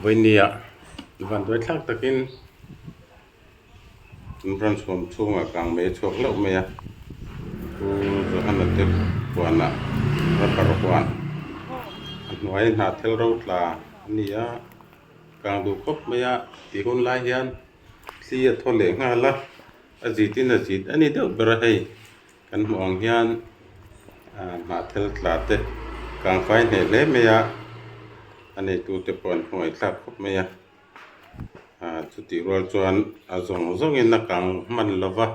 Vawinia vanduai thlak takin an branch huam chhungah kang mai a chhuak hlauh mai a Pu Johana te huanah rubber huan a hnuai hnah thil ro tla a ni a kang duh khawp mai a tih hun lai hian thli a thaw leh nghal a a zit in a zit a ni deuh ber a hei. Kan hmuh ang hian ah hnah thil tla te kang fai hneh hle mai a a neitu te pawh an hmangaih thlak khawp mai a ah chutih rual chuan a zawng zawng in a kang hman lo va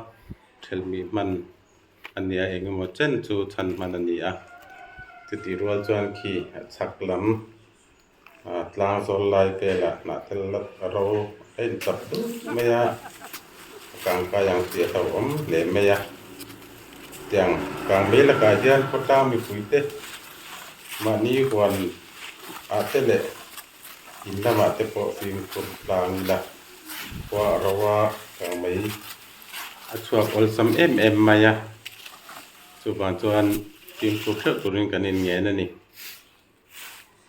thelhmih hman a nia eng emaw chen chu chhan hman a ni a chutih rual chuan khi a chhak lam. Ah tlang zawl lai velah hnah thil a ro a inchap dup mai a a kang kai ang tih a hlauhawm hle mai a tiang kang mai lakah hian khawtlang mipui te mahni huan ah te leh in lamah te pawh fimkhur tlang ila khua a ro a kang mai a chhuak awlsam em em mai a chuvang chuan fimkhur theuh turin kan inngen a ni.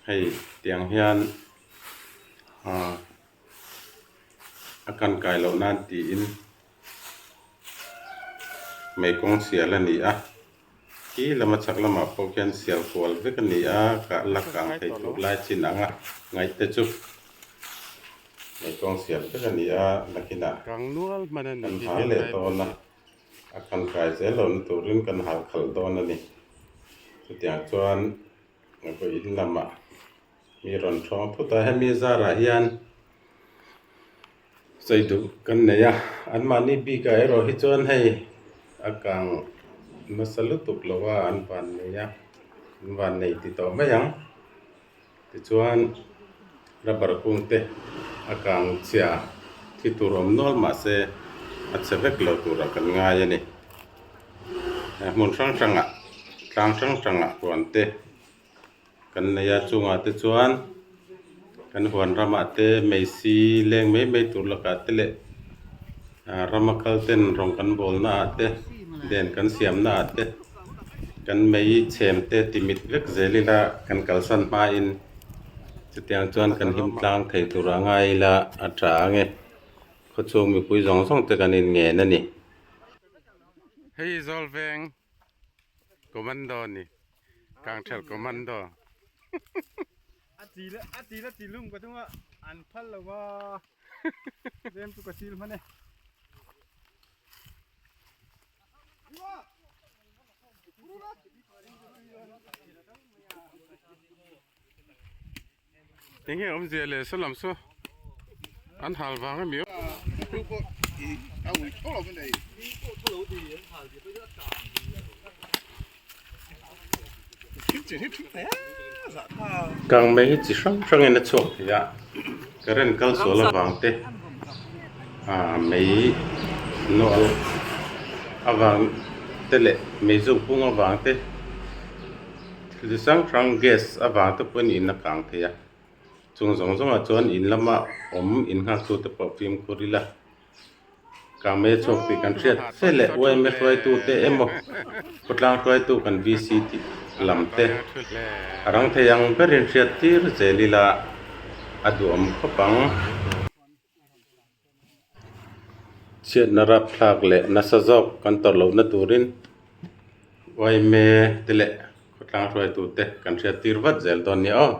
Hei tiang hian ah a kan kai loh nan tiin mei kawng sial a ni a khi lama chhak lamah pawh khian sial kual vek a ni a kah la kang thei tur lai chin anga ngaih te chu mei kawng sial vek a ni a nakinah kan hal leh dawn a a kan kai zel lohna turin kan hal khalh dawn a ni chutiang chuan. Vawiin lamah mi rawn thawng phut a, hemi zarah hian sawi duh kan nei a, anmahni bikah erawh hi chuan hei a kang nasa lutuk lo a an van nei a, an van nei ti tawh mai ang. Tichuan rubber kung te a kang chhia thi tur awm nual mahse a chhe vek lo turah kan ngai a ni. Hmun hrang hrangah tlang hrang hrangah huan te kan nei a chungah te chuan kan huan ramah te meisi leng mai mai tur lakah te leh ah rama kal ten rawng kan bawl na ah te den kan siam na ah te kan mei chhem te ti mit vek zel ila kan kalsan hmain chutiang chuan kan him tlang thei tur a ngai ila a tha ang e khawchhung mipui zawng zawng te kan inngen a ni. Hei Zawlveng commando ni Kangthelh commando. A chi la a chi la chi lum ka thunga an phal lo va vem chu ka sil hman e. Enge awmzia leh saw lam saw an hal vang ami Kang mai hi chi hrang hrang in a chhuak thei a current kal sual avang te ah mei nawh avang te leh mei zuk pung avang te. Thil hrang hrang gas avang te pawhin in a kang thei a, chung zawng zawngah chuan in lama awm in nghaktu te pawh fimkhur ila kang mai a chhuak tih kan hriat fe leh yma hruaitu te emaw khawtlang hruaitu kan VC tih lam te a rang thei ang berin hriat tir zel ila a duhawm khawp ang. Chhiatna rapthlak leh nasa zawk kan tawrh lohna turin yma te leh khawtlang hruaitute kan hriat tir vat zel dawn nia aw.